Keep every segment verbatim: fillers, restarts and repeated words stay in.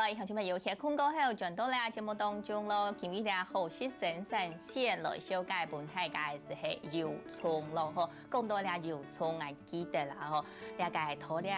哎，鄉親朋友，歇睏過後，轉到來節目當中咯。今日个好食生產線來紹介分大家个係油蔥咯吼。講到這油蔥，𠊎記得啦吼，這个頭這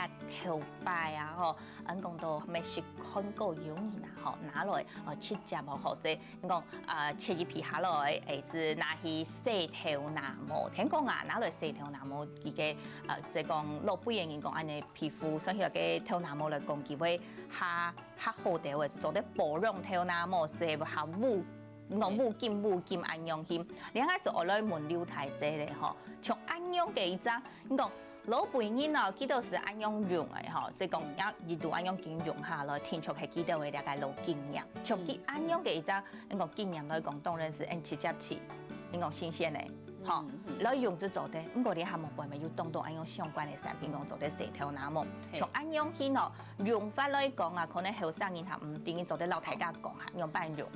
頭擺啊吼，恁講到乜係看過有人啊吼，拿來哦直接哦吼，這講啊切一皮下來，係拿去洗頭那毛。聽講啊，拿來洗頭那毛，佢个呃，這講老輩个人講恁呢，皮膚算係个頭那毛來講，佢會較 較好兜个，做得保養頭那毛色，較烏，講烏金烏金恁樣去。另外就愛來問劉大姐咧吼，像恁樣个一隻，你講老輩人哦，佢兜係恁樣用个吼，所以講也一路恁樣經用下來，定著係佢兜个這个老經驗。像佢恁樣个一隻，你講經驗來講，當然係恁直接去，你講新鮮个。 吼，來用就做得。毋過你還無背面有當多恁樣相關个產品，講做得洗頭那毛。像恁樣去吼，用法來講啊，可能後生人還毋知，你做得摎大家講下，仰般用。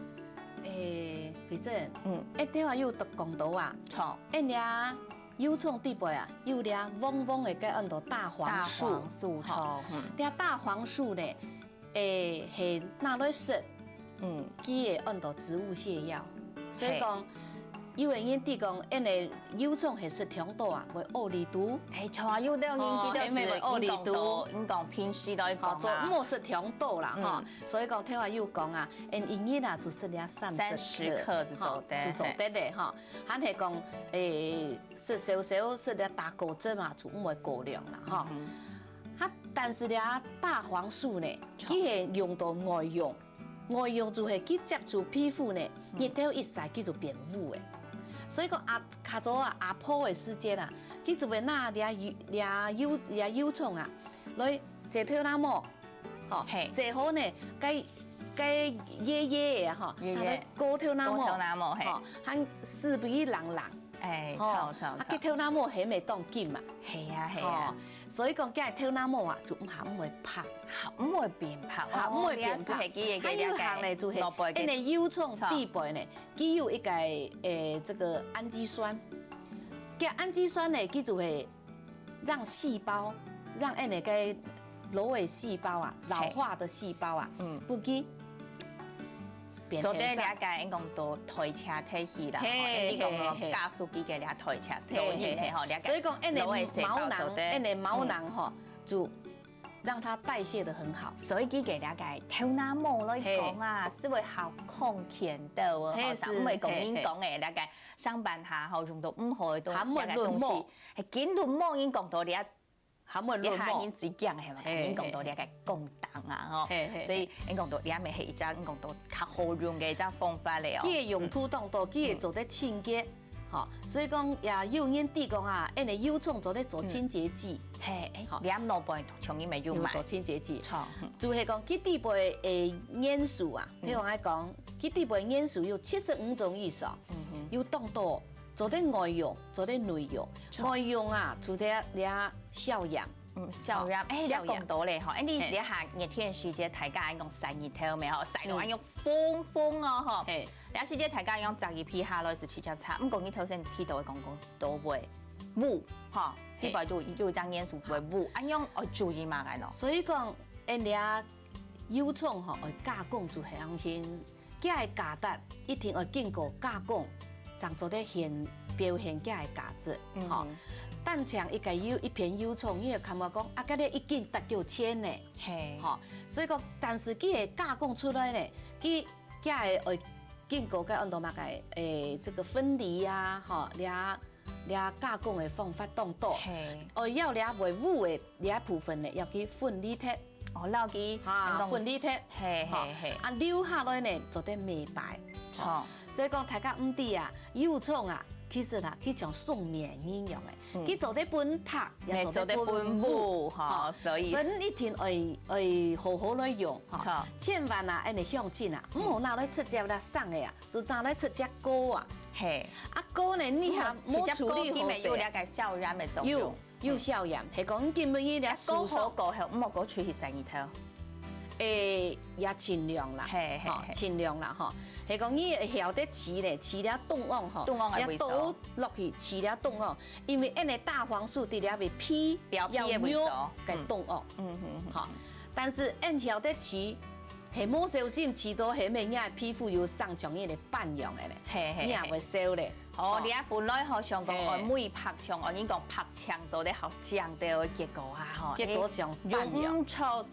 誒，慧珍，嗯，誒，頭下有講到啊，著，誒，這油蔥底背啊，有這黃黃个，該安到大黃素，大黃素吼，嗯，這大黃素呢， 誒，係拿來食，嗯，佢會安到植物瀉藥。所以講，有个人知講，恁呢油蔥係食忒多啊，會屙痢肚。係，像有兜人佢兜係會屙痢肚，你講平時來講啊，做毋好食忒多啦吼。所以講，頭下有講啊，誒，一日啊，就食了三十克，三十克就做得，就做得咧吼。還係講，誒，食少少，食了打果汁嘛，就毋會過量啦吼。 哈，但是這大黃素呢，佢係用到外用，外用就係佢接觸皮膚呢，日頭一曬佢就變烏个。所以講啊，較早啊，阿婆个時節啊，佢就會拿這油、這油、這油蔥啊，來洗頭那毛，吼，洗好呢，該該醃醃个吼，拿來膏頭那毛，膏頭那毛，嘿，吼，還使佢冷冷。 哎，著著，啊，佢頭那毛還會當緊嘛。係啊係啊，所以講，佢个頭那毛啊，就毋下毋會白，下毋會變白，下毋會變白。還有一項呢，就係，因為油蔥底背呢，佢有一個，誒，這個氨基酸。佢个氨基酸呢，佢就會讓細胞，讓恁呢个老个細胞啊，老化的細胞啊，嗯，不去 變後生。做得了解，應講到代謝體系啦，吼，嘿，你講个，嘿，嘿，加速佢个了代謝，所以呢，吼，了解。所以講，恁呢老个細胞做得，恁呢毛囊吼，就讓它代謝得很好。所以佢个了解，頭那毛來講啊，嘿，係會好康健的哦，嘿，吼，係，毋會講人講个，了解，上班下吼，用到毋好个東西，還會潤毛，了解東西，係緊潤毛，人講到了 下面論毛。你下面最驚个係嘛？嘿，人講到這个講重啊，吼。嘿，嘿，所以人講到這面係一隻，人講到較好用个一隻方法了哦。佢个用途當多，佢个做得清潔，吼。所以講，也有人知講啊，恁呢油蔥做得做清潔劑。嗯。嘿，哎，好。這老輩像你們有買。有做清潔劑。著，嗯。就係講，佢底背个元素啊，嗯。聽我來講，佢底背元素有七十五種以上，嗯哼。有當多 做得外用，做得內用。著。外用啊，除忒這消炎。嗯，消炎。吼，哎，消炎。你講到咧吼，哎，你，嘿，這下熱天時節，大家講曬日頭咩吼，曬到恁樣紅紅哦吼。嘿。這時節大家用遮一皮下來係直接擦，毋過你頭先提到个講講都會烏吼，嘿，底背就有一隻元素會烏，恁樣愛注意嘛，恁樣。所以講，恁這油蔥吼，愛加工就係恁樣 佢个價值一定愛經過加工，正做得顯，表現佢个價值，嗯哼。吼。單淨一個油，一片油蔥，你會感覺講，啊，該个一斤值幾多錢呢？嘿。吼，所以講，但是佢个加工出來呢，佢，佢个愛經過該安到麼个，誒，這個分離啊，吼，這 這加工个方法當多。嘿。哦，要這會烏个這部分呢，要去分離忒。哦，摎佢，哈，分離忒。嘿，吼，嘿，嘿。啊，留下來呢，做得美白。著。吼，所以講大家毋知啊，油蔥啊，其實啊，佢像雙面人樣个，嗯。佢做得分白，也做得分烏，嘿，做得分烏，吼，吼，所以所以你一定愛，愛好好來用，吼。著。千萬啊，恁呢鄉親啊，毋好拿來直接來生个啊， 就拿來直接膏啊。嘿。啊，膏呢，你還無處理好勢啊。直接膏佢乜有這个消炎个作用。有，有消炎，係講你根本你這手手膏好過後，毋好過出去曬日頭。誒，也盡量啦，嘿，嘿，吼，嘿。盡量啦，吼。係講你曉得飼咧，飼了凍黃吼，凍黃个位所。也倒落去飼了凍黃，因為恁呢大黃素佇了个皮，表皮个位所。要肉个凍黃。嗯。嗯，嗯，嗯。吼，但是恁曉得飼，係無小心，試著係毋係你个皮膚有生像一個斑樣个咧，嘿嘿嘿。你也會燒咧。哦，吼。你啊本來吼想講嘿。愛美白像，愛人講白淨做得好靚个結果啊吼，結果像斑樣。欸，用毋著，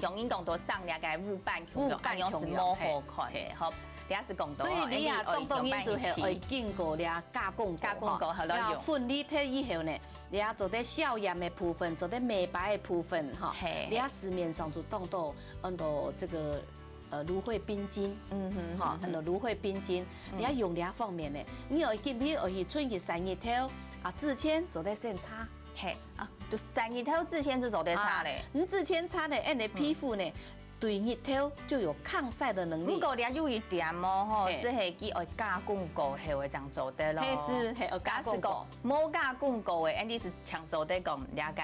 用人講到生了个烏斑，烏斑共樣，恁樣係無好看个，嘿。吼。你也係講到吼，所以你啊，欸，當當然就係愛經過了加工過，加工過，吼，好了用。要分離忒以後呢， 你啊做得消炎个部分，做得美白个部分，吼。嘿。你啊市面上就當多，安到這個，呃，蘆薈冰晶，嗯哼，吼，嗯哼。安到蘆薈冰晶。嗯。你啊用這方面呢，你愛今日愛去出去晒日頭，啊，之前做得先搽。嘿，啊，就晒日頭之前就做得搽咧。啊，你之前搽咧，恁樣皮膚呢，嗯。 對日頭就有抗曬的能力。毋過這有一點哦，吼，嘿。係係佢愛加工過後个正做得咯。嘿，係，係，愛加工過。假使講無加工過个，恁樣係正做得講，這個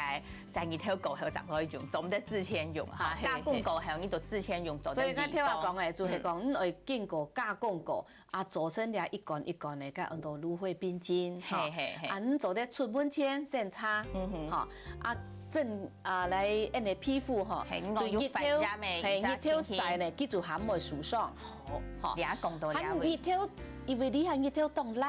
晒日頭過後正可以用，做毋得之前用，哈。啊，嘿，加工過後，嘿。你就之前用做得。所以，𠊎頭下講个，就係講，嗯。你愛經過加工過， 啊，做成了一罐一罐个，該安到蘆薈冰晶，吼。嘿，嘿，嘿。啊，你做得出門前先搽，嗯哼。吼。啊，正，啊，來恁樣皮膚，吼，嘿，你講有發炎个，對日頭，嘿，一隻日頭晒呢，情形。佢就還會受傷。好，吼。你也講到這位。啊，日頭，因為你看日頭當烈，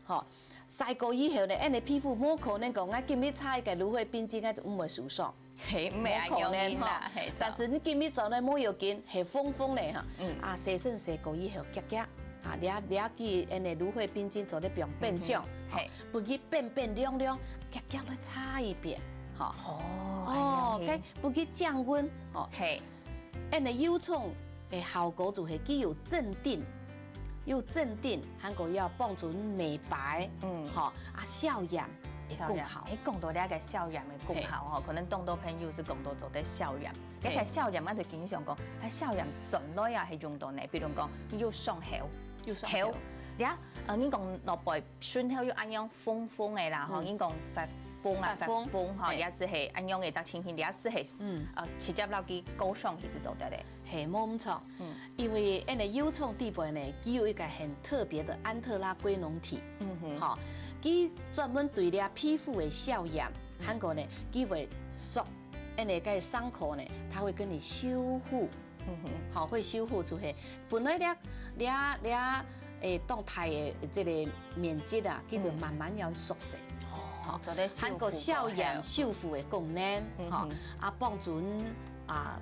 吼，晒過以後呢，恁樣皮膚無可能講，𠊎今日搽一個蘆薈冰晶，𠊎就毋會受傷。 嘿，毋係恁樣啦，無可能吼。嘿，但是你今日轉來無要緊，係風風咧吼。嗯。啊，洗身洗過以後，遽遽，啊，這，這支恁樣蘆薈冰晶做得放冰箱，嗯哼，嘿。分佢冰冰涼涼，遽遽來擦一遍，吼。哦，哦，恁樣嘿。該分佢降溫，吼。嘿。恁樣油蔥个效果就係佢有鎮定，有鎮定，還過要幫助美白，嗯。吼，啊，消炎。 會更好。消炎，欸，講到這個消炎个功效吼，嘿。可能當多朋友係講到做得消炎。嘿。這個消炎，𠊎就經常講，啊，消炎順來啊，係用到呢，比如講，你有傷口，有傷口。口，呀，呃，你講落背，傷口有恁樣紅紅个啦，吼，嗯。你講發紅啊，發紅，發紅吼，嘿。也係係恁樣个一隻情形，也係係，嗯。呃，直接落去膏上去係做得个。 嘿，無毋著。嗯。因為恁樣油蔥底背呢，佢有一個很特別的安特拉龜龍體。嗯哼。吼，佢專門對這皮膚个消炎，嗯。還過呢，佢會縮，恁樣个傷口呢，它會跟你修復。嗯哼。吼，會修復就係，本來這，這，這，欸，當大个這個面積啊，佢就慢慢要縮細。嗯。哦，吼，做得修復過後。還過消炎修復个功能，嗯哼。吼，啊，幫助，啊，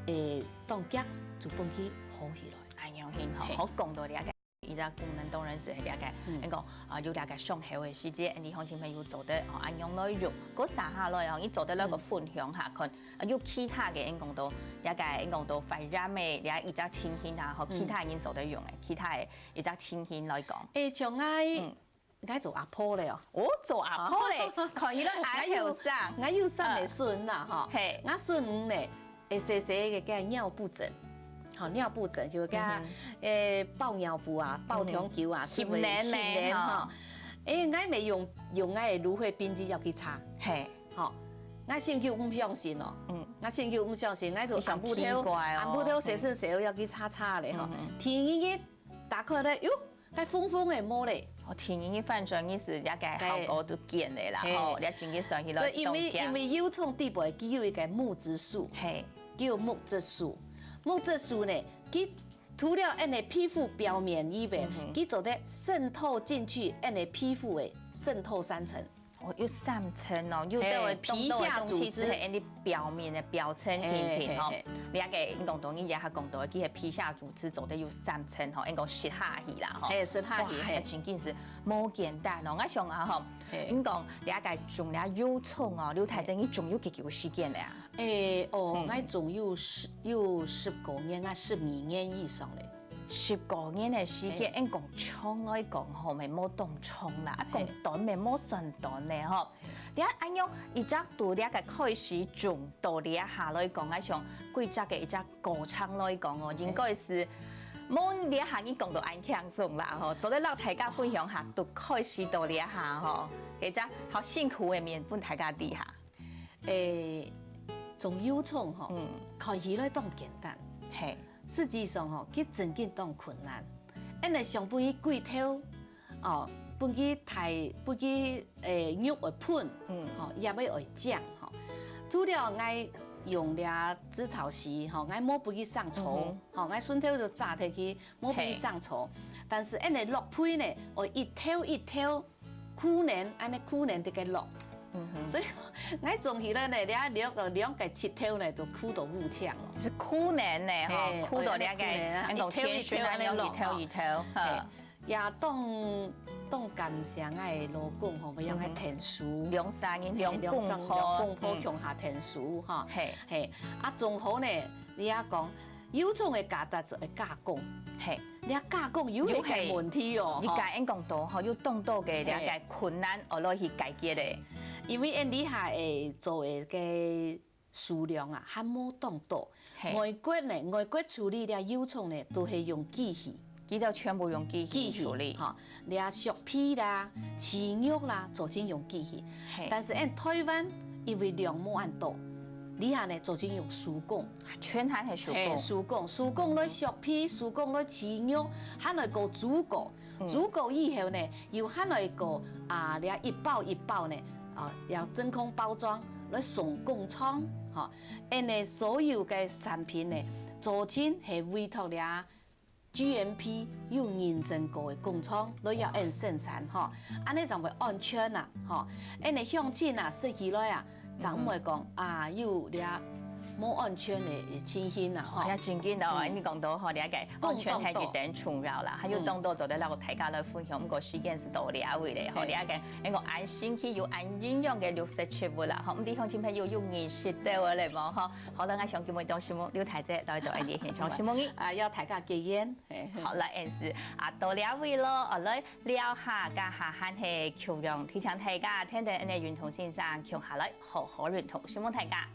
欸， 當遽就分佢好起來。恁樣形吼，嘿。好講到這個，佢个功能當然係這個，嗯。應該講，啊，有這個傷口个時節，你鄉親朋友做得，哦，恁樣來用。該接下來哦，你做得來个分享下，嗯。看，啊，有其他个，應該講到，這個，應該講到發炎个，這一隻情形啊，吼，嗯。其他人做得用个，其他个一隻情形來講。欸，像𠊎，嗯。 𠊎做阿婆咧哦。哦，做阿婆咧，啊。看起來還後生。𠊎有，𠊎有三個孫啦，嗯。吼。嘿。𠊎孫女呢，會細細个个尿布疹，吼，尿布疹就个，嗯哼。欸，包尿布啊，包長久啊，嗯哼。出門呢，翕人呢，吼。吼。欸，𠊎乜用，用𠊎个蘆薈冰晶藥去擦。嘿。吼，𠊎心就毋相信哦。嗯。𠊎心就毋相信，𠊎就你想暗晡頭，奇怪哦。暗晡頭洗身洗好要去擦擦咧，吼。嗯哼。天一日 打開來，喲，該紅紅个無咧。哦，天然个反轉，意思這個效果就見咧啦，嘿。吼，這真个算起來所以因為，係當強。因為油蔥底背佢有一個木質素，嘿。叫木質素。木質素呢，佢除了恁樣皮膚表面以外，嗯哼。佢做得滲透進去恁樣皮膚个滲透三層。 哦，有三層哦，有兜个，嘿，皮下組織。當多个東西係恁樣表面个表層平平吼。嘿，嘿，嘿。你這個，你講到，你這下講到，佢个皮下組織做得有三層吼，應該食下去啦吼。嘿，食下去，哇，嘿。這真正係無簡單哦。𠊎想啊吼，嘿。你講你這個種了油蔥哦，劉太太，嘿。你種有幾久時間了啊？欸，哦，嗯。𠊎種有十，有十過年啊，十二年以上咧。 十過年个時間，嘿。應講長來講吼，乜無當長啦，啊，嘿。講短乜無算短咧吼。你看，恁樣一隻對這個開始種到這下來講，啊，像規隻个一隻過程來講哦，嘿。應該係無這下你講到恁輕鬆啦吼，做得摎大家分享下，對開始到這下吼，這隻好辛苦个面分大家知下。 欸，種油蔥吼，嗯。看起來當簡單，嘿。實際上吼，佢真經當困難。恁樣想分佢歸頭，哦，分佢大，分佢，欸，肉會噴，嗯。吼，也愛愛靚吼。除了愛用這紫草席，吼，𠊎無分佢生草，嗯哼。吼，𠊎順頭就紮忒去，無分佢生草。嘿。但是恁呢落肥呢，愛一頭一頭，箍等，恁呢箍等這个落。嗯哼。所以，𠊎種起來呢，這兩个，兩个膝頭呢，就箍到烏青了。係箍等呢，吼，嘿，箍到這个，哦，恁呢箍等啊，恁講一頭一頭天時啊，恁呢落，一頭一頭，吼。嘿。 也當，當感謝𠊎个老公吼，會用个𢯭手。嗯哼。兩儕人，嘿，兩公婆。兩公婆共下𢯭手吼。嗯。嘿。嘿，啊，種好呢，你也講，幼蟲个價值就會加工。嘿。你啊加工有一个問題哦，又係，吼。你頭先講到吼，有當多个這个困難，嘿。愛來去解決个。因為𠊎這下會做个 數量啊，還無當多。嘿。外國呢，外國處理這幼蟲呢，都係用機器。佢兜全部用機器處理。機器，吼，這削皮啦、飼肉啦，做成用機器。嘿。但是𠊎台灣因為量無恁多，這下呢，做成用手工。全還係手工。嘿，手工，手工來削皮，手工來飼肉，還來過煮過。 嗯。煮過以後呢，又還來過，啊，這一包一包呢，啊，要真空包裝，來送工廠，吼。恁呢所有个產品呢，做成係委託這GMP有認證過个工廠，來要恁生產，吼。恁呢正會安全啊，吼。恁呢鄉親啊，食起來啊， 正毋會講，嗯。啊，有這無安全个情形啦，吼。哦，也真緊哦，嗯。你講到吼，這个安全係一等重要啦，講到。還有當多做得摎大家來分享，嗯。毋過時間係到這位咧，吼，嘿。這个，恁个恁新奇又恁營養个綠色植物啦，吼，毋知鄉親朋友有認識到个咧無，吼？好了，𠊎想今晡日當承蒙劉大姐來到𠊎等現場，承蒙你。啊，邀大家結緣，嘿，嘿。好，來，恁時啊，到這位咯，哦，來。 尞下，這下還係共樣，提醒大家，跈等𠊎等運動先生共下來，好好運動，承蒙大家。